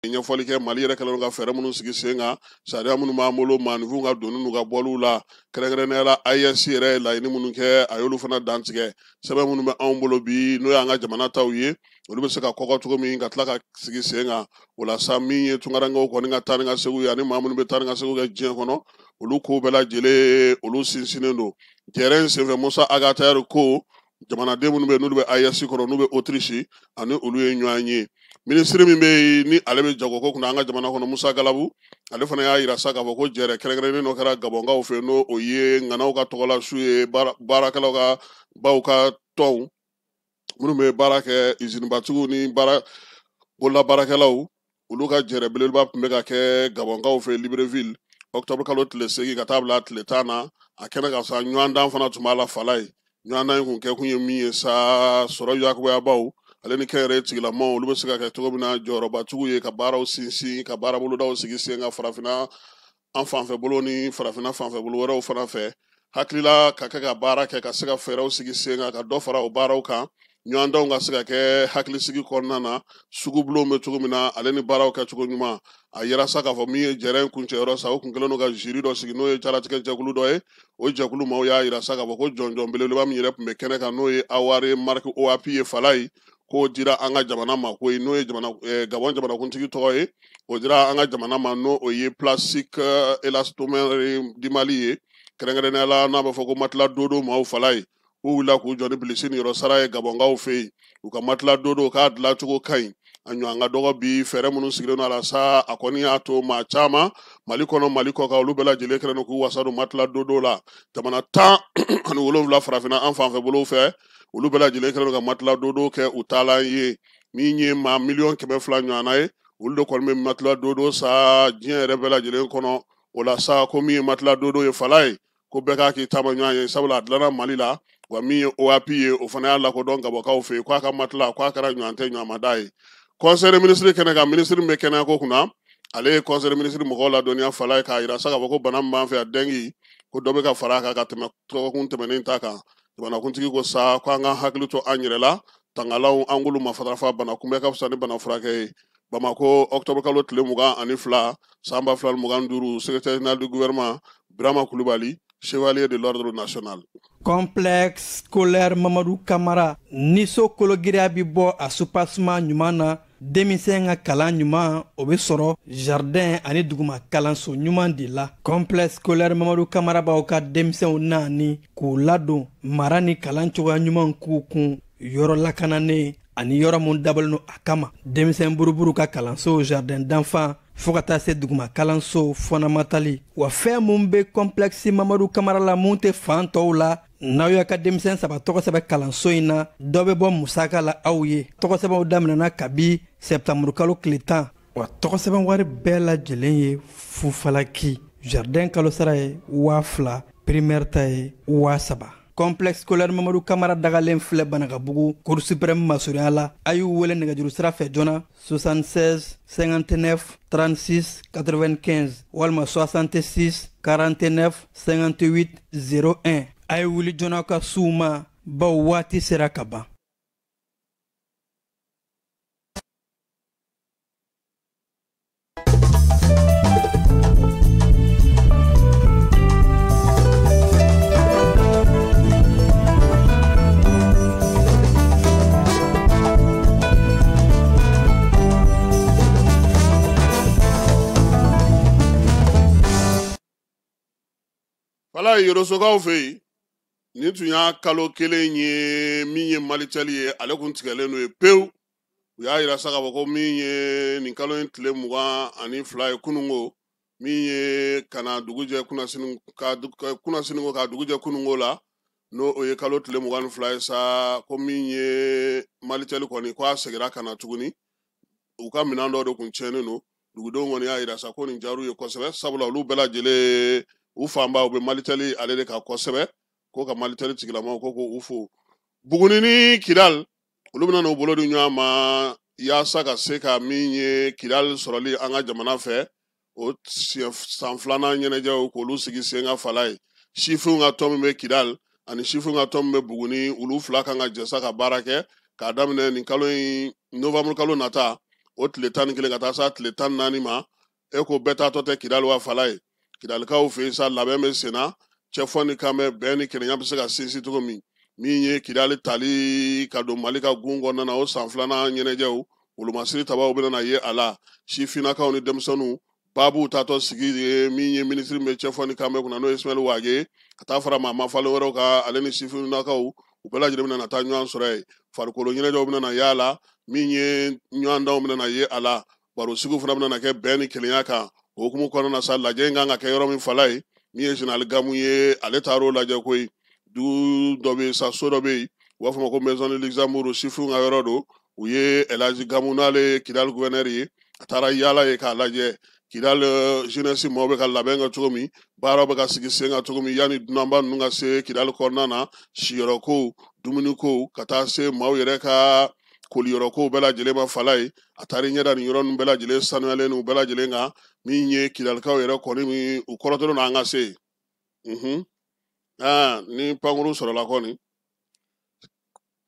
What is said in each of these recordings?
Ɲɛfɔli kɛ Mali yɛrɛ kɛlen ka fɛɛrɛ minnu sigi sen kan, sariya minnu b'an bolo maaninfinw ka doni n'u ka bɔliw la, kɛrɛnkɛrɛnnenya la AES yɛrɛ ye laɲini minnu kɛ, a y'olu fana dantigɛ. Sɛbɛn minnu bɛ anw bolo bi, n'o y'an ka jamana taw ye, olu bɛ se ka kɔgɔ cogo min ka tila ka sigi sen kan. O la sa, min ye tunkarankew kɔni ka taa ni ka seginw ye ani maa minnu bɛ taa ni ka seginw kɛ diɲɛ kɔnɔ, olu ko bɛɛ lajɛlen olu sinsinnen don. Jɛrɛ in senfɛ, Musa Ag Attaher ko jamanaden minnu bɛ yen n'olu bɛ AES kɔnɔ, n'u bɛ Autriche, ani olu ye ɲɔgɔn ye. Minisiri min bɛ yen ni ale bɛ jagoko kunna an ka jamana kɔnɔ, Musa Galabu, ale fana y'a yira sa k'a fɔ ko jɛrɛ kɛrɛnkɛrɛnnen dɔ kɛra Gabɔnkaw fɛ, n'o o ye ŋanaw ka tɔgɔla su ye, baarakɛlaw ka baw ka tɔnw minnu bɛ baara kɛ, izinibatigiw ni baara bololabaarakɛlaw, olu ka jɛrɛ belebeleba tun bɛ ka kɛ Gabɔnkaw fɛ Libreville octobre kalo tile 8 ka taa bila tile 10 na. A kɛnɛ kan sa, ɲɔgɔndan fana tun b'a la fala ye. Ɲɔgɔndan in kun kɛ kun ye min ye sa, sɔrɔ yakubayabaw ale ni kɛnyɛrɛye tigilamaw, olu bɛ se ka kɛ cogo min na jɔyɔrɔbatigiw ye ka baaraw sinsin, ka baarabolodaw sigi sen kan farafinna an fanfɛ bolo ni farafinna fanfɛ bolo wɛrɛw fana fɛ, hakilila ka kɛ ka baara kɛ ka se ka fɛɛrɛw sigi sen kan ka dɔ fara o baaraw kan, ɲɔgɔndanw ka se ka kɛ hakilisigi kɔnɔna na, sugubulonw bɛ cogo min na, ale ni baaraw kɛcogo ɲuman. A yira sa k'a fɔ min ye jɛrɛ in kuncɛyɔrɔ sa, o kun kɛlen don ka jury dɔ sigi, n'o ye jalatigɛ jɛkulu dɔ ye. O jɛkulu maaw y'a yira sa k'a fɔ ko jɔnjɔn belebeleba min yɛrɛ tun bɛ kɛnɛ kan, n'o ye Aware Marc Oapi ye fala ye, k'o dira an ka jamana ma koyi, n'o ye Gabɔn jamanakuntigi tɔgɔ ye, o dira an ka jamana ma, n'o o ye Plastique Élastomère du Mali ye, kɛrɛnkɛrɛnnenya la n'a b'a fɔ ko matelas dodo maaw fala ye. U wulila k'u jɔ ni bilisi niyɔrɔ sara ye Gabɔnkaw fɛ yen. U ka matelas dodo k'a dilancogo ka ɲi, a ɲɔgɔn ka dɔgɔ bi, fɛɛrɛ minnu sigilen don a la sa, a kɔni y'a to maa caman Mali kɔnɔ, Mali kɔ kan, olu bɛɛ lajɛlen kɛlen don k'u wasa don matelas dodo la. Jamana 17 farafinna an fanfɛ bolow fɛ, olu bɛɛ lajɛlen kɛlen don ka matelas dodo kɛ u taalan ye. Min ye maa 200 miliyɔn ɲɔgɔnna ye, olu de kɔni bɛ matelas dodo sa diɲɛ yɛrɛ bɛɛ lajɛlen kɔnɔ. O la sa, ko min ye matelas dodo ye fala ye, ko bɛɛ k'a k'i taama ɲɔgɔn ye, sabula a dilanna Mali la. Wa min ye OAP ye, o fana y'a lakodɔn Gabɔkaw fɛ yen k'a ka matelas k'a kɛra ɲɔgɔn tɛ ɲɔgɔnmada ye. Conseil des ministres kɛnɛ kan, ministre min bɛ kɛnɛya ko kunna, ale ye conseil des ministres mɔgɔw ladɔnniya fala ye, k'a yira sa k'a fɔ ko bana min b'an fɛ yan, dengue, ko dɔ bɛ ka fara a kan ka tɛmɛ dɔgɔkun tɛmɛnen ta kan. Jamanakuntigi ko sa ko an ka hakili to an yɛrɛ la, tangalanw an k'olu matarafa, bana kunbɛ ka fisa ni bana furakɛ ye. Bamakɔ, octobre kalo tile 22 san 2025, secrétaire général du gouvernement Birama Kulubali, chevalier de l'ordre national. Complexe scolaire Mamadou Kamara, ni so kologiriya bi bɔ a soubassement ɲuman na, denmisɛn ka kalan ɲuman o bɛ sɔrɔ jardin ani duguma kalanso ɲuman de la. Complexe scolaire Mamadou Kamara b'aw ka denmisɛnw naani k'u ladon mara ni kalan cogoya ɲuman k'u kun, yɔrɔ lakananen ani yɔrɔ mun dabɔlen don a kama. Denmisɛn buruburu ka kalanso, jardin d'enfants, fo ka taa se duguma kalanso fɔnamatali. Wa fɛn mun bɛ complexe Mamadou Kamara la mun tɛ fan tɔw la, n'aw y'a ka denmisɛn 3 tɔgɔ sɛbɛn kalanso in na, dɔ bɛ bɔ musaka la aw ye. Tɔgɔ sɛbɛnw daminɛna kabi septembre kalo tile 10. Wa tɔgɔ sɛbɛn wari bɛɛ lajɛlen ye fufalaki. Jardin kalo sara ye 2000, primaire ta ye 3000. Complexe scolaire Mamadou Kamara dagalen filɛ Banakabugu, Cour suprême masurunya la. A y'u wele nɛgɛjuru sira fɛ joona 76 59 36 95 walima 66 49 58 01. A ye wuli joona ka s'u ma, baw waati sera ka ban. Wala Yorosokaw fɛ yen, nin tun y'a kalo kelen ye min ye Malitel ye, ale kun tigɛlen don ye pewu. U y'a yira sa k'a fɔ ko min ye nin kalo in tile 22 ye kununko, min ye ka na dugu jɛ kunnasini ka kunnasini ko ka dugu jɛ kununko la, n'o o ye kalo tile 22 ye sa, ko min ye Malitel kɔni ko a seginna ka na tuguni. U ka minɛn dɔw de kun tiɲɛnen don. Dugudenw kɔni y'a yira sa ko nin diyar'u ye kosɛbɛ, sabula olu bɛɛ lajɛlen u fanba u bɛ Malitel ale de kan kosɛbɛ, ko ka Malitel tigilamaw ko k'u fo. Buguni ni Kidal, olu bɛna n'u bolo di ɲɔgɔn ma yaasa ka se ka min ye Kidal sɔrɔli an ka jamana fɛ, o siɲɛ san filanan ɲɛnajɛw k'olu sigi sen kan fala ye. Sifinw ka tɔn min bɛ Kidal ani sifinw ka tɔn min bɛ Buguni, olu fila kan ka jɛ sa ka baara kɛ k'a daminɛ nin kalo in novembre kalo nata o tile 11 ka taa s'a tile 14 ma. E ko bɛɛ taatɔ tɛ Kidali wa fala ye. Kidalikaw fɛ yen sa, labɛn bɛ sen na, cɛfɔ ni kanbɛn, bɛn ni kelenya bɛ se ka sinsin cogo min. Min ye Kidali tali ka don Mali ka gun kɔnɔna na, o san filanan ɲɛnajɛw wolomasiri tabaw bɛna na ye a la. Sifinnakaw ni denmisɛnninw baabuw taatɔ sigi ye. Min ye minisiri min bɛ cɛfɔ ni kanbɛn kunna, n'o ye Ismaël Wagué, ka taa fara maa mafalen wɛrɛw kan, ale ni sifinnakaw, u bɛɛ lajɛlen bɛna na taa ɲɔgɔn sɔrɔ yen. Farikolo ɲɛnajɛw bɛna na y'a la, min ye ɲɔgɔndanw bɛna na ye a la, barosigiw fana bɛna na kɛ bɛn ni kelenya kan. O hukumu kɔnɔna na sa, lajɛ in kan ka kɛ yɔrɔ min fala ye, min ye général Gamu ye, ale taar'o lajɛ koyi. Dugu dɔ bɛ yen sa, so dɔ bɛ yen, u b'a fɔ ma ko Maison de Luxembourg, sifinw ka yɔrɔ don. U ye Elhaji Gamu, n'ale ye Kidali gouverneur ye, a taara yaala ye k'a lajɛ Kidali jeunesse maaw bɛ ka labɛn kɛ cogo min, baaraw bɛ ka sigi sen kan cogo min, yanni dunanba ninnu ka se Kidali kɔnɔna na, siyɔrɔkow, dumunikow, ka taa se maaw yɛrɛ ka koliyɔrɔkow bɛɛ lajɛlen ma fala ye. A taara i ɲɛ da nin yɔrɔ ninnu bɛɛ lajɛlen sanuyalen n'u bɛɛ lajɛlen kan. Min ye Kidalikaw yɛrɛ kɔni min u kɔrɔtɔlen don an ka se yen. Ni pankuru sɔrɔla kɔni,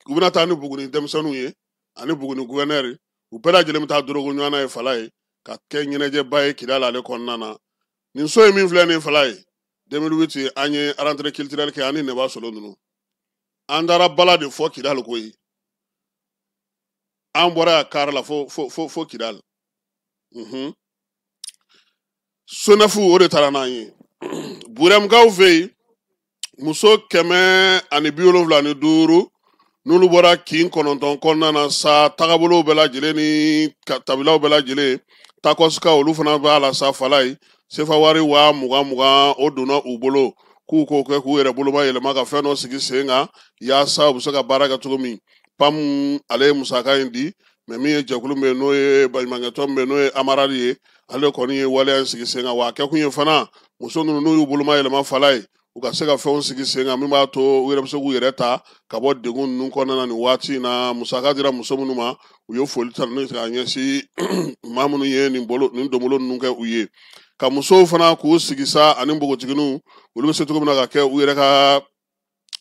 u bɛna taa ni Buguni denmisɛnninw ye ani Buguni gouverneur, u bɛɛ lajɛlen bɛ taa dorogo ɲɔgɔn na ye fala ye, ka kɛ ɲɛnajɛba ye Kidali ale kɔnɔna na. Nin so ye min filɛ nin fala ye, 2008 an ye rentrée culturelle kɛ ani Nɛba Solo ninnu. An taara bala de fɔ Kidali koyi. An bɔra yan kari la fo fo fo fo Kidali. Sonɛfu o de taara n'an ye. Burɛmukaw fɛ yen, muso 175 n'olu bɔra kin 9 kɔnɔna na sa, tagabolow bɛɛ lajɛlen ni tabilaw bɛɛ lajɛlen, takɔsikaw olu fana b'a la sa fala ye. Sefa wari 20,000 20 o donna u bolo k'u k'o kɛ k'u yɛrɛ boloma yɛlɛma ka fɛn dɔ sigi sen kan yaasa u bɛ se ka baara kɛ cogo min. PAM ale ye musaka in di, mɛ min ye jɛkulu min bɛ yen, n'o ye baɲumankɛtɔn min bɛ yen, n'o ye Amarali ye, ale kɔni ye waleya in sigi sen kan. Wa a kɛkun ye fana, muso ninnu n'u y'u boloma yɛlɛma fala ye, u ka se ka fɛnw sigi sen kan min b'a to u yɛrɛ bɛ se k'u yɛrɛ ta ka bɔ degun ninnu kɔnɔna na nin waati in na. Musaka dira muso minnu ma, u ye foli ta n'u ka ɲɛsin maa minnu ye nin bolo nin donbolo ninnu kɛ u ye. Ka musow fana k'u sigi sa ani npogotigininw, olu bɛ se cogo min na ka kɛ u yɛrɛ ka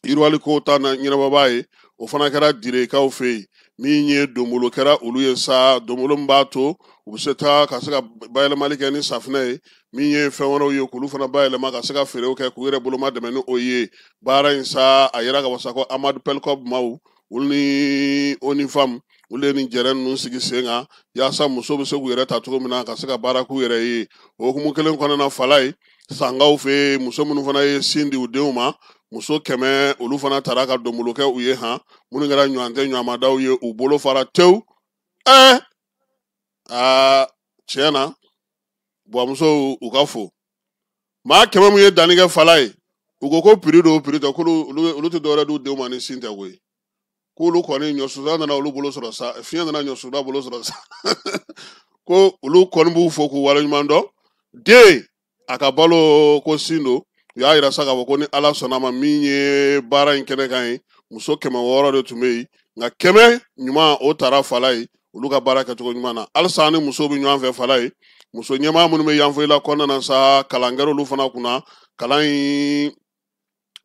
yiriwali ko ta na ɲɛnabɔbaa ye, o fana kɛra Direkaw fɛ yen. Min ye donbolo kɛra olu ye sa, donbolo min b'a to u bɛ se taa ka se ka bayɛlɛmali kɛ ni safinɛ ye, min ye fɛn wɛrɛw ye k'olu fana bayɛlɛma ka se ka feerew kɛ k'u yɛrɛ boloma dɛmɛ ni o ye. Baara in sa, a yira ka fɔ sa ko Amadu Pelkɔb maaw, olu ni ONIFAM, olu ye nin jɛrɛ ninnu sigi sen kan yaasa muso bɛ se k'u yɛrɛ ta cogo min na ka se ka baara k'u yɛrɛ ye. O hukumu kelen kɔnɔna na fala ye, Sankaw fɛ yen, muso minnu fana ye sin di u denw ma, muso 100 olu fana taara ka donbolo kɛ u ye han, minnu kɛra ɲɔgɔn tɛ ɲɔgɔnmadaw ye, u bolo fara tewu. Aa tiɲɛ na, buwamusow u ka fo. Maa 100 min ye danni kɛ fala ye, u ko ko piri don, piri tɛ, k'olu olu tɛ dɔwɛrɛ d'u denw ma ni sin tɛ koyi. K'olu kɔni ɲɔsuda nana olu bolo sɔrɔ sa, fiɲɛ nana ɲɔsuda bolo sɔrɔ sa, ko olu kɔni b'u fo k'u waleɲuman dɔn. Den a ka balo ko sin don. U y'a yira sa k'a fɔ ko ni Ala sɔnna ma, min ye baara in kɛnɛ kan ye, muso 600 de tun bɛ yen, nka 100 ɲuman o taara fala ye olu ka baara kɛcogo ɲuman na. Halisa ni musow bɛ ɲɔgɔn fɛ fala ye, muso ɲɛmaa minnu bɛ Yanfolila kɔnɔna na sa, kalan kɛra olu fana kunna. Kalan in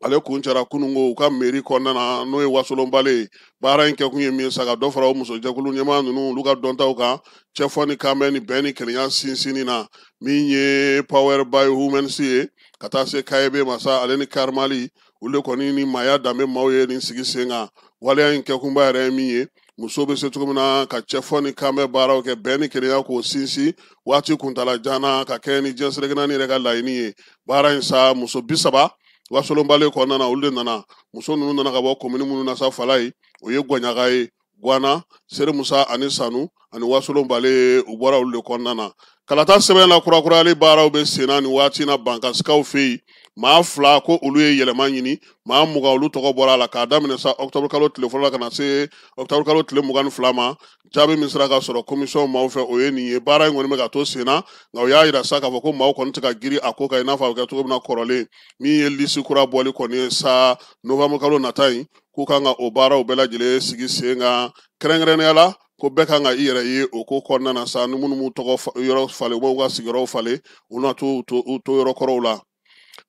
ale kun cɛra kununko u ka mairie kɔnɔna na, n'o ye Wasolonbale ye. Baara in kɛkun ye min ye sa, ka dɔ fara o musojɛkulu ɲɛmaa ninnu olu ka dɔntaw kan, cɛfɔ ni kanbɛn ni bɛn ni kelenya sinsinni na. Min ye Power by Women's ye, ka taa se KEB ma sa, ale ni Karimali, olu de kɔni ni maaya danbe maaw ye nin sigi sen kan. Waleya in kɛkunba yɛrɛ ye min ye, muso bɛ se cogo min na ka cɛfɔ ni kanbɛn baaraw kɛ, bɛn ni kelenya k'o sinsin waati kuntala jan na, ka kɛ ni diɲɛ seleke naani yɛrɛ ka laɲini ye. Baara in sa, muso 30 Wasolonbale kɔnɔna na, olu de nana. Muso ninnu nana ka bɔ komini minnu na sa fala ye, o ye Gwaɲaga ye, Gwana, Seri Musa ani Sanu ani Wasolonbale, u bɔra olu de kɔnɔna na. Kalata sɛbɛn la kurakurayali baaraw bɛ senna nin waati na Bankasikaw fɛ yen. Maa 2 ko olu ye yɛlɛma ɲini, maa 20 olu tɔgɔ bɔra a la k'a daminɛ sa octobre kalo tile fɔlɔ la ka na se octobre kalo tile 22 ma. Jaabi min sera ka sɔrɔ commission maaw fɛ, o ye nin ye. Baara in kɔni bɛ ka to sen na, nka u y'a yira sa k'a fɔ ko maaw kɔni tɛ ka girin a ko kan i n'a fɔ a bɛ kɛ cogo min na kɔrɔlen. Min ye lisi kura bɔli kɔni ye sa novembre kalo nata in, k'u kan ka o baaraw bɛɛ lajɛlen sigi sen kan, kɛrɛnkɛrɛnnenya la ko bɛɛ kan ka i yɛrɛ ye o ko kɔnɔna na sa, ni minnu m'u tɔgɔ yɔrɔ falen, u b'u ka sigiyɔrɔw falen, u na t'u to yɔrɔ kɔrɔw la.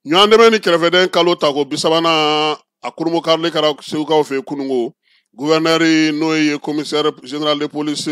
Ɲɔgɔn dɛmɛ ni kɛrɛfɛdɛn kalo tako 30nan a kurunbonkarili kɛra Segukaw fɛ yen kununko. Gouverneur n'o ye commissaire général de police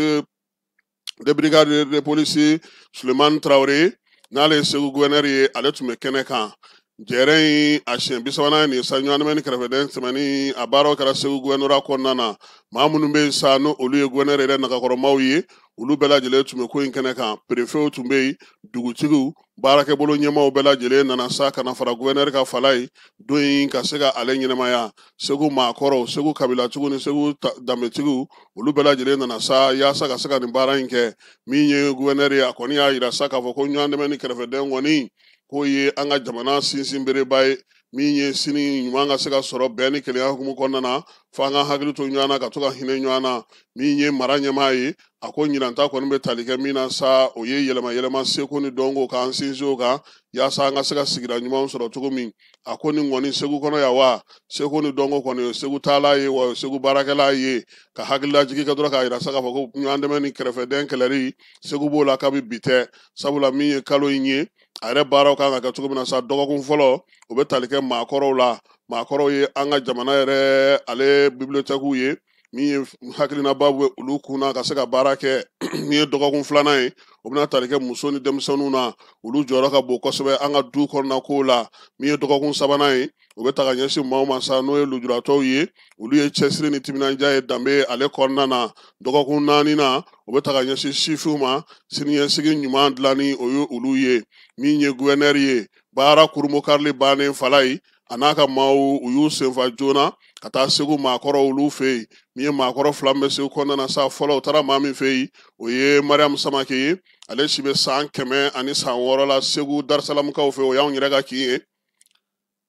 De brigade de police Sulemani Traoré, n'ale ye Segu gouverneur ye, ale tun bɛ kɛnɛ kan. Jɛrɛ in a siɲɛ 30nan ye nin sa, ɲɔgɔndɛmɛ ni kɛrɛfɛdɛn tɛmɛni a baaraw kɛra Segu gouverneur kɔnɔna na. Maa minnu bɛ yen sa, n'o olu ye gouverneur yɛrɛ nagakɔrɔmaw ye, olu bɛɛ lajɛlen tun bɛ ko in kɛnɛ kan. Préfetw tun bɛ yen, dugutigiw, baarakɛbolo ɲɛmaaw bɛɛ lajɛlen nana sa ka na fara gouverneur ka fala ye don in ka se ka ale ɲɛnamaya. Segu maakɔrɔw, Segu kabilatigiw ni Segu danbetigiw, olu bɛɛ lajɛlen nana sa yaasa ka se ka nin baara in kɛ. Min ye gouverneur ye, a kɔni y'a yira sa k'a fɔ ko ɲɔgɔndɛmɛ ni kɛrɛfɛdɛn kɔni k'o ye an ka jamana sinsinbereba ye, min ye sini ɲuman ka se ka sɔrɔ bɛn ni kelenya hukumu kɔnɔna na, fo an ka hakili to ɲɔgɔn na ka to ka hinɛ ɲɔgɔn na. Min ye mara ɲɛmaa ye, a ko ɲinanta kɔni bɛ tali kɛ min na sa, o ye yɛlɛma yɛlɛma seko ni dɔnko k'an sinsin o kan yaasa an ka se ka sigida ɲuman sɔrɔ cogo min. A ko nin kɔni Segu kɔnɔ yan wa, seko ni dɔnko kɔni o ye Segu taala ye wa, o ye Segu baarakɛla ye. Ka hakililajigi kɛ dɔrɔn k'a yira sa k'a fɔ ko ɲɔgɔn dɛmɛ ni kɛrɛfɛdɛn kɛlɛli Segu b'o la kabi bi tɛ, sabula min ye kalo in ye, a yɛrɛ baaraw kan ka kɛ cogo min na sa, dɔgɔkun fɔlɔ o bɛ tali kɛ maakɔrɔw la. Maakɔrɔw ye an ka jamana yɛrɛ ale bibliothèque ye, min ye hakilinaba bɛ olu kun na ka se ka baara kɛ. Min ye dɔgɔkun filanan ye, o bɛna tali kɛ muso ni denmisɛnninw na, olu jɔyɔrɔ ka bon kosɛbɛ an ka du kɔnɔna kow la. Min ye dɔgɔkun sabanan ye, o bɛ ta ka ɲɛsin maaw ma sa, n'o ye lujuratɔw ye, olu ye cɛsiri ni timinandiya ye danbe ale kɔnɔna na. Dɔgɔkun naaninan, o bɛ ta ka ɲɛsin sifinw ma, siniɲɛsigi ɲuman dilanni o ye olu ye. Min ye gouverneur ye, baara kurunbonkarili bannen fala ye, a n'a ka maaw u y'u senfa joona ka taa Segu maakɔrɔw olu fɛ yen. Min ye maakɔrɔ fila min bɛ Segu kɔnɔna na sa, fɔlɔ u taara maa min fɛ yen, o ye Mariam Samake ye, ale si bɛ san 106 la Segu Darisalamukaw fɛ, o y'anw yɛrɛ ka kin ye.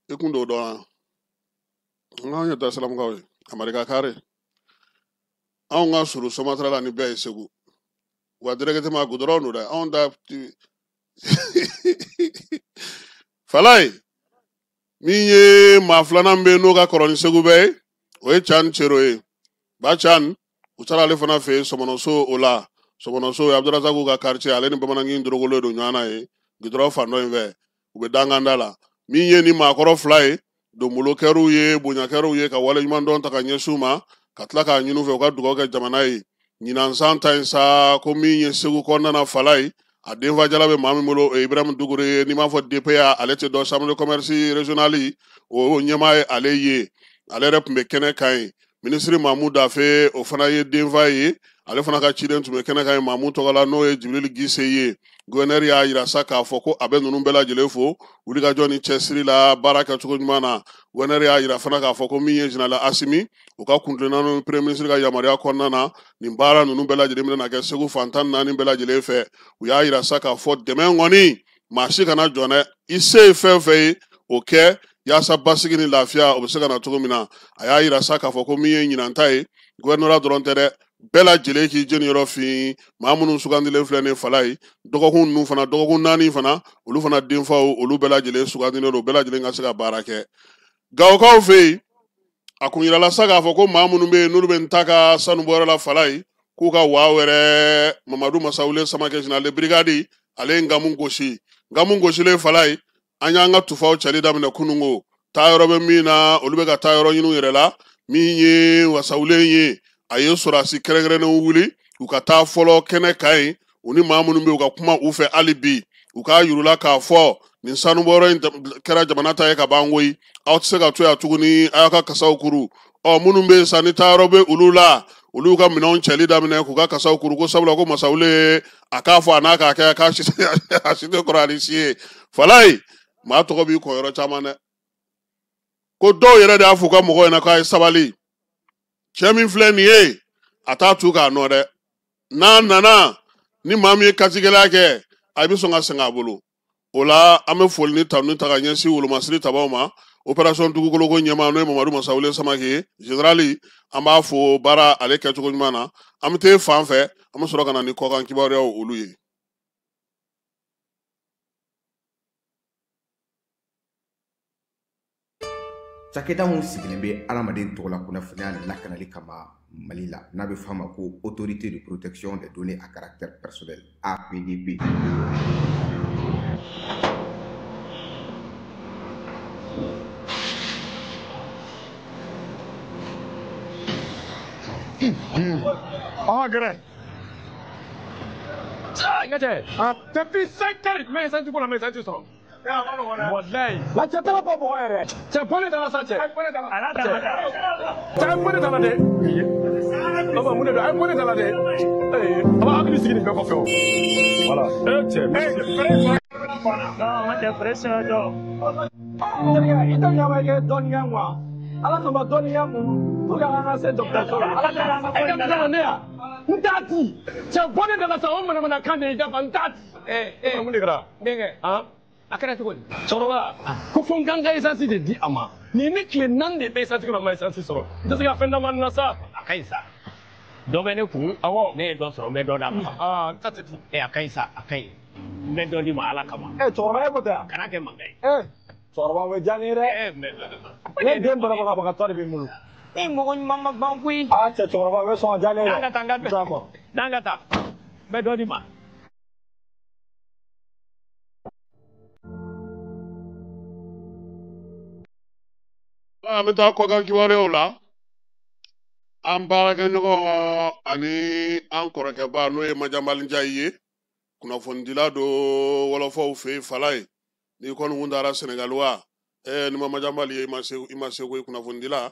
I kun t'o dɔn wa? Anw ye Darisalamukaw ye, Amarika kare. Anw ka surun Somatra la ni bɛɛ ye Segu. Wa directement goudron don dɛ, anw ta Falaye. Min ye maa filanan bɛ yen n'o ka kɔrɔ ni Segu bɛɛ ye, o ye Can Cero ye. Ba Can, u taara ale fana fɛ yen Sɔmɔnɔso o la. Sɔmɔnɔso ye Abdurazaku ka quartier, ale ni Bamanankin dorogolen don ɲɔgɔn na yen, goudron fan dɔ in fɛ, u bɛ danganda la. Min ye ni maakɔrɔ fila ye, donbolokɛriw ye, bonyakɛriw ye, ka waleɲumandɔn ta ka ɲɛsin u ma, ka tila k'a ɲini u fɛ u ka dugawu kɛ jamana ye. Ɲinan san ta in sa, ko min ye Segu kɔnɔna na fala ye, a denfajala bɛ maa min bolo, o ye Ibrahim Dugure ye, n'i m'a fɔ DPA, ale tɛ dɔn, chambre de commerce régionale, o ɲɛmaa ye ale ye, ale yɛrɛ tun bɛ kɛnɛ kan yen. Minisiri Mamu Dafe, o fana ye denfa ye, ale fana ka ciden tun bɛ kɛnɛ kan yen Mamu tɔgɔ la, n'o ye Jibril Gise ye. Gouverneur y'a yira sa k'a fɔ ko a bɛ ninnu bɛɛ lajɛlen fo wulikajɔ ni cɛsiri la baara kɛcogo ɲuman na. Gouverneur y'a yira fana k'a fɔ ko min ye général Asimi, u ka kuntilenna ni premier ministre ka yamaruya kɔnɔna na, nin baara ninnu bɛɛ lajɛlen bɛna kɛ Segu fan 14 bɛɛ lajɛlen fɛ. U y'a yira sa k'a fɔ dɛmɛ kɔni, maa si kana jɔ dɛ, i se ye fɛn fɛn ye o kɛ yaasa basigi ni lafiya o bɛ se ka na cogo min na. A y'a yira sa k'a fɔ ko min ye ɲinan ta ye, gouverneur dɔrɔn tɛ dɛ, bɛɛ lajɛlen k'i jeniyɔrɔ fin. Maa minnu sugandilen filɛ nin fala ye, dɔgɔkun ninnu fana, dɔgɔkun naani fana, olu fana denfaw, olu bɛɛ lajɛlen sugandilen don, bɛɛ lajɛlen ka se ka baara kɛ. Gawokaw fɛ yen, a kun yirala sa k'a fɔ ko maa minnu bɛ yen n'olu bɛ n ta ka sanubɔyɔrɔ la fala ye, k'u ka waa wɛrɛ Mamadu Masawule Samakɛ général de brigade, ale ye nkamu gosi. Nkamu gosilen fala ye, an y'an ka tufaw cɛli daminɛ kununko. Taayɔrɔ bɛ min na, olu bɛ ka taayɔrɔ ɲini u yɛrɛ la. Min ye Wasawulen ye, a ye sɔrɔdasi kɛrɛnkɛrɛnnenw wuli u ka taa fɔlɔ kɛnɛ kan yen, u ni maa minnu bɛ yen u ka kuma u fɛ hali bi. U k'a yir'u la k'a fɔ nin sanubɔyɔrɔ in kɛra jamana ta ye ka ban koyi, aw tɛ se ka to yan tuguni, a y'aw ka kasaw kuru. Ɔ minnu bɛ yen sa ni taayɔrɔ bɛ olu la, olu ka minɛnw cɛli daminɛ k'u ka kasaw kuru, ko sabula ko Masawule a k'a fɔ a n'a k'a kɛ k'a si tɛ kɔrɔ ani si ye. Falaye, maa tɔgɔ b'i kɔ yɔrɔ caman dɛ. Ko dɔw yɛrɛ de y'a f'u ka mɔgɔw ɲɛna k'a ye sabali, cɛ min filɛ nin ye, a t'a tu k'a nɔ dɛ, n'a nana ni maa min ye katigɛlɛya kɛ, a bɛ sɔn ka sɛgɛn a bolo. O la an bɛ foli ni tanu ta ka ɲɛsin wolomasiri tabaw ma. Opération dugukoloko ɲɛmaa n'o ye Mamadu Masawule Samake ye, général, an b'a fo baara ale kɛcogo ɲuman na. An bɛ taa fan fɛ, an bɛ sɔrɔ ka na ni kɔkan kibaruyaw olu ye. Cakɛda mun sigilen bɛ adamaden tɔgɔ la kunnafoniya lakanali kama Mali la, n'a bɛ f'a ma ko autorité de protection des données à caractère personnel APDP. Ɔhɔn, gɛrɛ. N ka cɛ. Depuis 5 heures n bɛ essence ko la, n bɛ essence sɔrɔ. Walayi. La cɛ tɛgɛ bɔ bɔgɔ yɛrɛ. Cɛ bɔ ne da la sa cɛ. Cɛ bɔ ne da la dɛ. Baba mun de don? A ye bɔ ne da la dɛ. Ee a b'a hakili sigi nin bɛɛ kɔfɛ o. Voilà. Ee cɛ. Non, n ka cɛ feere sɛbɛ jɔ. I tɛ ɲama kɛ dɔɔnin kɛ quoi. Ala kama dɔɔnin kɛ mun pour que an ka se dɔgɔtɔrɔso la. Ala ka an ka E ka taa ne ya. N t'a di. Cɛ bɔ ne da la sa o manamanakan de y'i dafa n t'a di. Ee Mun de kɛra? Denkɛ. A kɛra cogo di? Cɛkɔrɔba ko fo n ka n ka essence de di a ma. Nin ni tile 4 de bɛ essence kɔnɔ, n ma essence sɔrɔ. N tɛ se ka fɛn d'a ma nin na sa. A ka ɲi sa. Dɔ bɛ ne kun. Awɔ. Ne ye dɔ sɔrɔ, n bɛ dɔ d'a ma. Aa n ta tɛ di. Ee a ka ɲi sa, a ka ɲi. N bɛ dɔ d'i ma Ala kama. Ee cɛkɔrɔba e ko tɛ yan. Kana kɛ mankan ye. Ee cɛkɔrɔba o bɛ diya ne ye dɛ. Ee mais. Ne den banabagatɔ de bɛ n bolo. Ee mɔgɔ ɲuman ma ban koyi. Aa cɛ cɛkɔrɔba o bɛ sɔn ka diya ne ye dɛ. N'an ka taa n ka D'accord. N'an ka taa. N bɛ dɔ d'i ma. An bɛ taa kɔkan kibaruyaw la. An baarakɛɲɔgɔn ani an kɔrɔkɛba n'o ye Madiambal Ndiaye ye, kunnafonidila don wɔlɔfɔw fɛ yen Falaye. N'i kɔni kun taara Senegal wa, n'i ma Madiambal ye i ma se, i ma se koyi. Kunnafonidila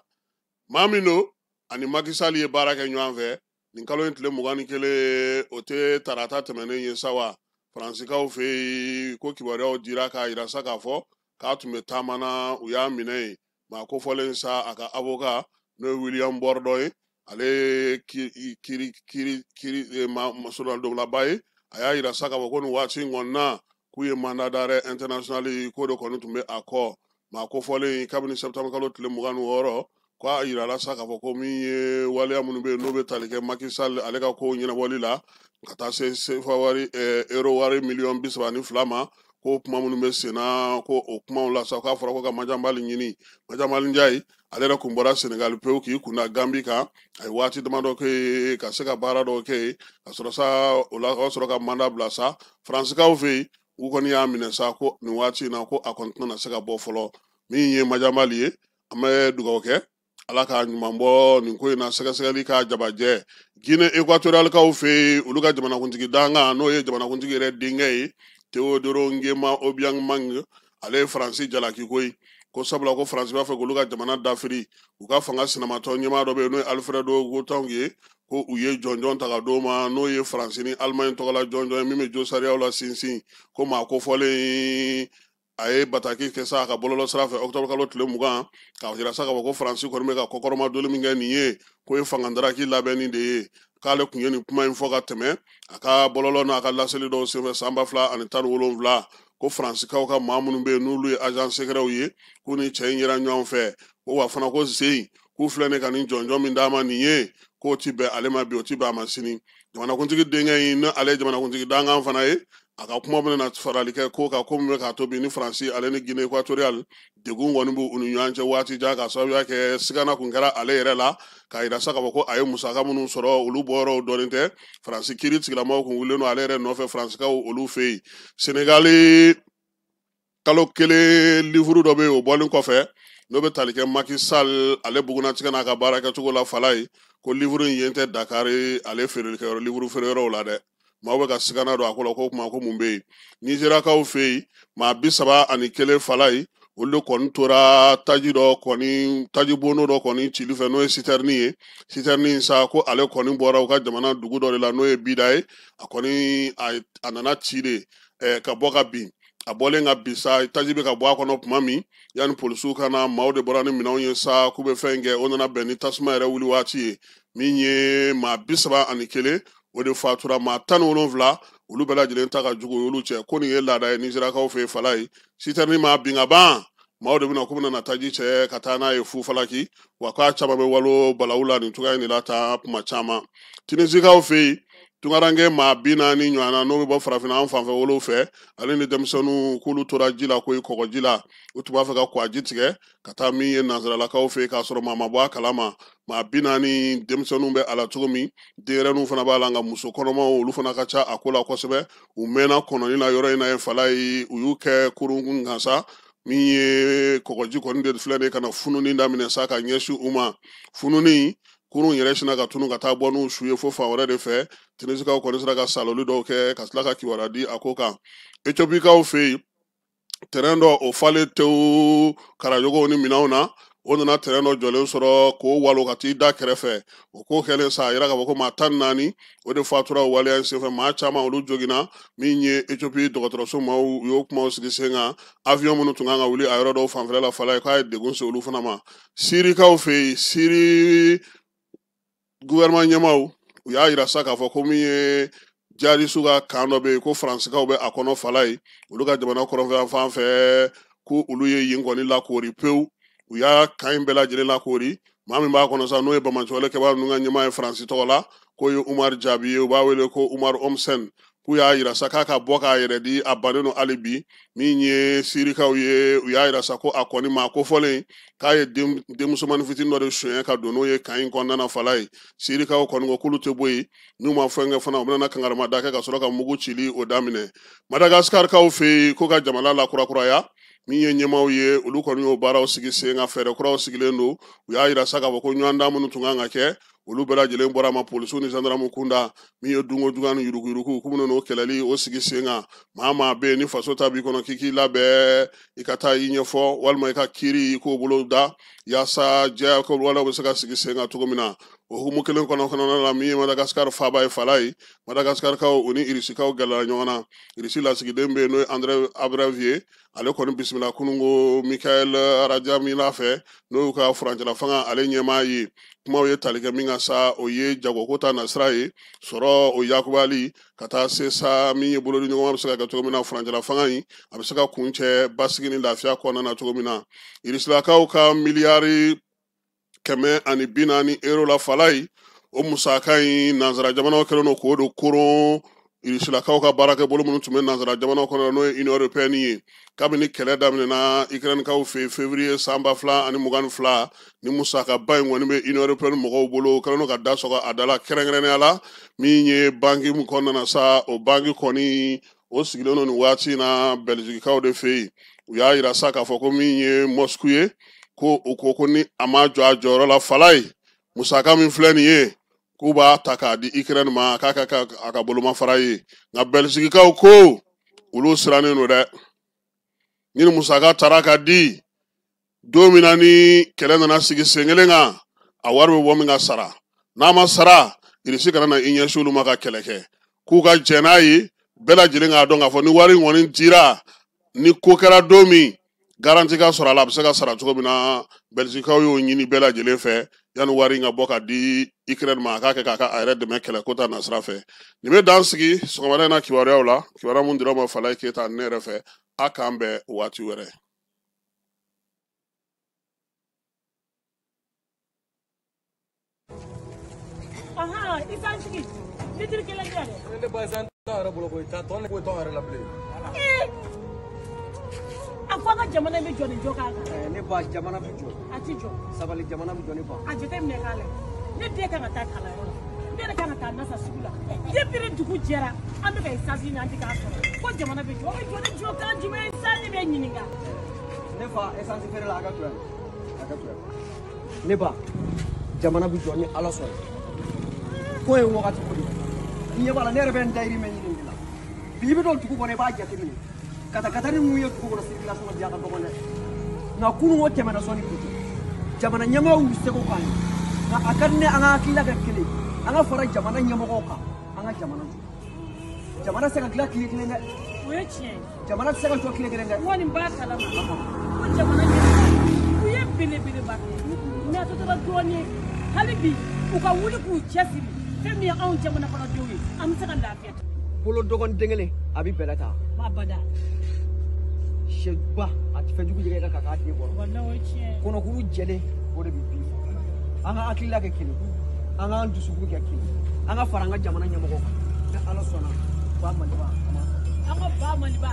maa min don ani Macky Sall ye baara kɛ ɲɔgɔn fɛ nin kalo in tile 21, o tɛ tarata tɛmɛnen ye sa wa. Faransikaw fɛ yen ko kibaruyaw dira k'a yira sa k'a fɔ k'a tun bɛ taama na, u y'a minɛ yen. Maa kofɔlen sa a ka avocat n'o ye William Bordon ye, ale ye kiri kiri kiri ma solonadonlaba ye. A y'a yira sa k'a fɔ ko nin waati in kɔni na k'u ye mandat d'arrêt international k'o de kɔni tun bɛ a kɔ. Maa kofɔlen kabini septembre kalo tile 26, k'a yirala sa k'a fɔ ko min ye waleya minnu bɛ yen n'o bɛ tali kɛ Macky Sall ale ka kow ɲɛnabɔli la ka taa se CFA wari euro wari miliyɔn 32 ma, ko kuma minnu bɛ sen na ko o kumaw la sa k'a fɔra ko ka Madiambal ɲini. Madiambal Ndiaye ale yɛrɛ kun bɔra Senegal pewu k'i kun da Gambie kan. A ye waati damadɔ kɛ yen ka se ka baara dɔw kɛ yen ka sɔrɔ sa o la ka sɔrɔ ka mandat bila sa. Faransikaw fɛ yen u kɔni y'a minɛ sa ko nin waati in na ko a kɔni tɛna se ka bɔ fɔlɔ. Min ye Madiambal ye, an bɛ dugawu kɛ Ala k'a ɲuman bɔ nin ko in na, sɛgɛsɛgɛli k'a jabajɛ. Guinée équatoriale-kaw fɛ yen olu ka jamanakuntigi dankan n'o ye jamanakuntigi yɛrɛ denkɛ ye Teodoro Nguema Obiang Mangue, ale ye Faransi jalaki koyi ko sabula ko Faransi b'a fɛ k'olu ka jamana dafiri. U ka fanga sinamatɔ ɲɛmaa dɔ bɛ yen n'o ye Alfredo Gotong ye, ko u ye jɔnjɔn ta ka d'o ma n'o ye Faransi ni Allemagne tɔgɔla jɔnjɔn ye min bɛ jo sariyaw la sinsin. Ko maa kofɔlen a ye bataki kɛ sa a ka bɔlɔlɔ sira fɛ octobre kalo tile 20 k'a yira sa k'a fɔ ko Faransi kɔni bɛ ka kɔkɔrɔma doli min kɛ nin ye k'o ye fangandaraki labɛnni de ye. K'ale tun ye nin kuma in fɔ ka tɛmɛ a ka bɔlɔlɔ n'a ka laseli dɔw senfɛ san 2017, ko Faransikaw ka maa minnu bɛ yen n'olu ye agent secretw ye k'u ni cɛ in yera ɲɔgɔn fɛ, ko wa fana ko sen k'u filɛ nin ka nin jɔnjɔn min d'a ma nin ye k'o ti bɛn ale ma bi, o ti bɛn a ma sini. Jamanakuntigi denkɛ in ni ale ye jamanakuntigi dankan fana ye, a ka kuma bɛna farali kɛ ko kan ko min bɛ k'a to bi ni Faransi ale ni Guinée équatoriale degun kɔni b'u ni ɲɔgɔn cɛ waati jan, k'a sababuya kɛ sigana kun kɛra ale yɛrɛ la k'a yira sa k'a fɔ ko a ye musaka minnu sɔrɔ olu bɔyɔrɔw dɔnnen tɛ. Faransi kiiri tigilamɔgɔw kun wulilen don ale yɛrɛ nɔfɛ Faransikaw olu fɛ yen. Senegali kalo kelen livuru dɔ bɛ yen o bɔlen kɔfɛ n'o bɛ tali kɛ Macky Sall ale bugunnatigɛ n'a ka baara kɛcogo la Falaye, ko livuru in yen tɛ Dakar ale feerelikɛyɔrɔ livuru feereyɔrɔw la dɛ. Maaw bɛ ka sigana don a ko la ko kuma ko mun bɛ yen. Nizeriyakaw fɛ yen maa 31 Falaye, olu de kɔni tora taji dɔ kɔni taji bondo dɔ kɔni cili fɛ n'o ye sitɛrini ye. Sitɛrini in sa ko ale kɔni bɔra u ka jamana dugu dɔ de la n'o ye Bida ye. A kɔni a nana ci de ka bɔ ka bin. A bɔlen ka bin sa taji bɛ ka bɔ a kɔnɔ tuma min yanni polisiw ka na, maaw de bɔra ni minɛnw ye sa k'u bɛ fɛn kɛ. O nana bɛn ni tasuma yɛrɛ wuli waati ye min ye maa 31 o de fatura, maa 17 olu bɛɛ lajɛlen ta ka jugu olu cɛ. Ko nin ye laada ye Nizeriyakaw fɛ yen Falaye. Sitɛrini maa bin ka ban, maaw de bɛna k'u bɛna na taji cɛ ka taa n'a ye fu falaki, wa k'a caman bɛ walo balawu la nin cogoya in de la tan kuma caman. Tunisikaw fɛ yen tunkaranke maa 40 ɲɔgɔn na n'o bɛ bɔ farafinna an fanfɛ wolow fɛ, ale ni denmisɛnninw k'olu tora ji la koyi kɔgɔji la. U tun b'a fɛ ka kɔgɔji tigɛ ka taa min ye nansaralakaw fɛ yen k'a sɔrɔ maa ma bɔ a kalama. Maa 40 denmisɛnninw bɛ a la cogo min, denyɛrɛninw fana b'a la, nka muso kɔnɔmaw olu fana ka ca a ko la kosɛbɛ. U mɛnna kɔnɔni na yɔrɔ in na yen Falaye, u y'u kɛ kurun kan sa min ye kɔgɔji kɔni de filɛ nin ye ka na fununi daminɛ sa ka ɲɛsin u ma. Fununi Kurun yɛrɛ sinna ka tunu ka taa bɔ n'u su ye fo fan wɛrɛ de fɛ. Tunisikaw kɔni sera ka saloli dɔw kɛ ka tila ka kibaruya di a ko kan. Etiopikaw fɛ yen, terrain dɔ o falen tewu karajogow ni minɛnw na, o nana terrain dɔ jɔlen sɔrɔ k'o walo ka t'i da kɛrɛfɛ. O ko kɛlen sa, a yira k'a fɔ ko maa 14 o de fatura o waleya in senfɛ, maa caman olu joginna. Min ye Ethiopie dɔgɔtɔrɔso maaw, u y'o kumaw sigi sen kan. Avion minnu tun kan ka wuli a yɔrɔ dɔw fanfɛla la fala ye, k'a ye degun se olu fana ma. Sirikaw fɛ yen, Siri gouvernement ɲɛmaaw u y'a yira sa k'a fɔ ko min ye jihadisiw ka kan dɔ bɛ yen ko faransikaw bɛ a kɔnɔ fala ye, olu ka jamana kɔrɔnfɛ fan fɛ, ko olu ye yen kɔni lakoori pewu. U y'a kan in bɛɛ lajɛlen lakoori. Maa min b'a kɔnɔ sa, n'o ye bamaciwale kɛbaa ninnu ka ɲɛmaa ye faransi tɔgɔ la, k'o ye Umar Jaabi ye, u b'a wele ko Umar Omsen. K'u y'a yira sa k'a ka bɔ k'a yɛrɛ di, a bannen don hali bi. Min ye sirikaw ye, u y'a yira sa ko a kɔni maa kofɔlen k'a ye denmusomanin fitinin dɔ de suɲɛ ka don n'o ye kan in kɔnɔna na fala ye. Sirikaw kɔni ko k'olu tɛ bɔ yen, n'u ma fɛn kɛ fana, u bɛna kankarimada kɛ ka sɔrɔ ka mugu cili o daminɛ. Madagaskarikaw fɛ yen, ko ka jamana lakurakuraya, min ye ɲɛmaaw ye, olu kɔni y'o baaraw sigi sen kan, fɛɛrɛ kuraw sigilen don. U y'a yira sa k'a fɔ ko ɲɔgɔndan minnu tun kan ka kɛ, olu bɛɛ lajɛlen bɔra a ma polisiw ni gendarmew kunda. Min ye dunko juguya ni yuruguyurugu, k'u bɛna n'o kɛlɛli o sigi sen kan. Maa maa bɛ yen ni faso ta b'i kɔnɔ, k'i k'i labɛn i ka taa i ɲɛfɔ, walima i ka kiiri i k'o bolo da, yaasa jɛya ko walew bɛ se ka sigi sen kan cogo min na. O hukumu kelen kɔnɔna la, min ye Madagascar faaba ye fala ye, Madagascarkaw u ni Irisikaw gɛlɛyara ɲɔgɔn na. Irisi lasigiden bɛ yen n'o ye André Abreu ye, ale kɔni bisimila kununko Michael Rajamila fɛ, n'o y'u ka furancɛla fanga ale ɲɛmaa ye. Kumaw ye tali kɛ min kan sa, o ye jagoko ta nasira ye, sɔrɔ o yakubali ka taa se sa min ye bolodi ɲɔgɔnma bɛ se ka kɛ cogo min na, furancɛla fanga in a bɛ se ka kuncɛ basigi ni lafiya kɔnɔna na cogo min na. Irisilakaw ka miliyari 140 euro la fala ye, o musaka in nansara jamanaw kɛlen don k'o de koron irisilakaw ka baarakɛbolo minnu tun bɛ nansara jamanaw kɔnɔ, n'o ye Union européenne ye. Kabini kɛlɛ daminɛna Ukrainekaw fɛ février san 2022, ni musakaba in kɔni bɛ Union européenne mɔgɔw bolo, o kɛlen don ka da sɔgɔ a da la, kɛrɛnkɛrɛnnenya la min ye banki min kɔnɔna na sa, o banki kɔni o sigilen don nin waati in na Bɛlizikikaw de fɛ yen. U y'a yira sa k'a fɔ ko min ye Moscou ye, ko u ko ko ni a ma jɔ a jɔyɔrɔ la fala ye, musaka min filɛ nin ye, k'u b'a ta k'a di Ukraine ma k'a ka a ka bolomafara ye. Nka Bɛlizikikaw ko olu sirannen don dɛ, ni musaka taara ka di don min na ni kɛlɛ nana sigi sen kelen kan, a wari bɛ bɔ min ka sara, n'a ma sara Irisi kana na i ɲɛsin olu ma ka kɛlɛ kɛ. K'u ka jɛn n'a ye, bɛɛ lajɛlen k'a dɔn k'a fɔ ni wari in kɔni dira, ni ko kɛra don min, garanti ka sɔrɔ a la, a bɛ se ka sara cogo min na. Bɛlizikaw y'o ɲini bɛɛ lajɛlen fɛ yanni wari in ka bɔ ka di Ukraine ma, a k'a kɛ k'a ka a yɛrɛ dɛmɛ kɛlɛ ko ta nasira fɛ. Nin bɛ dan sigi sɔgɔmada in na kibaruyaw la, kibaruya mun dira ma Falaye Keyita ne yɛrɛ fɛ. A k'an bɛn waati wɛrɛ. I t'an sigi litiri kelen di yan dɛ. Ne ba san t'an yɛrɛ bolo koyi, tɔ ne foyi t'anw yɛrɛ la bilen. A fɔ an ka jamana in bɛ jɔ nin jɔ k'a kan. Ne ba, jamana bɛ jɔ. A ti jɔ. Sabali, jamana bɛ jɔ ne ba. A jateminɛ k'a lajɛ. Ne den kan ka taa kalanyɔrɔ la. Ne yɛrɛ kan ka taa nasa sugu la. Depuis ni dugu jɛra, an bɛ ka esansi ɲini, an tɛ k'a sɔrɔ. Ko jamana bɛ jɔ. O bɛ jɔ ni jɔ kan jumɛn ye? Sanni bɛ ɲininka. Ne fa, esansi feere la, a ka to yan. A ka to yan. Ne ba, jamana bɛ jɔ ni Ala sɔnna. Ko ye wagati ko de ye. I ɲɛ b'a la, ne yɛrɛ bɛ n dayirimɛ ɲini de la. Bi i bɛ don dugu kɔnɔ, i b'a jateminɛ. Katakatani ninnu ye dugu kɔnɔ circulation bi a ka dɔgɔn dɛ. Nka kunun o tɛmɛna sɔnni bi cɛ. Jamana ɲɛmaaw y'u seko k'an ye. Nka a ka di ne an ka hakilila kɛ kelen. An ka fara jamana ɲɛmɔgɔw kan. An ka jamana jɔ. Jamana tɛ se ka dilan tile kelen dɛ. O ye tiɲɛ ye. Jamana tɛ se ka jɔ tile kelen dɛ. N kɔni b'a kalama. Ko jamana ɲɛmɔgɔw u ye belebeleba kɛ. Mɛ a tɔ tora dɔɔnin. Hali bi u ka wuli k'u cɛsiri. Fɛn min ye anw jamana kɔnɔdenw ye, an bɛ se ka lafiya. Bolo dɔgɔnin den kelen a bɛ bɛlɛ ta. Abada. Sɛba a tɛ fɛn jugu jɛgɛ ka k'a den kɔrɔ. Walahi o ye tiɲɛ ye. Kɔnɔkuru jɛlen o de bɛ bin. An ka hakilila kɛ kelen, an k'an dusukun kɛ kelen, an ka fara an ka jamana ɲɛmɔgɔw kan. Ni Ala sɔnna, ba Maliba. An ka ba Maliba,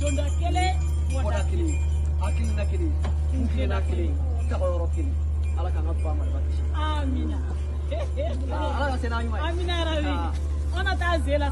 donda kelen, bɔda kelen, hakilina kelen, kuntilenna kelen, tagayɔrɔ kelen. Ala k'an ka ba Maliba kisi. Amina. Ala ka se n'a ɲuman ye. Amina yarabi. An na taa ze la.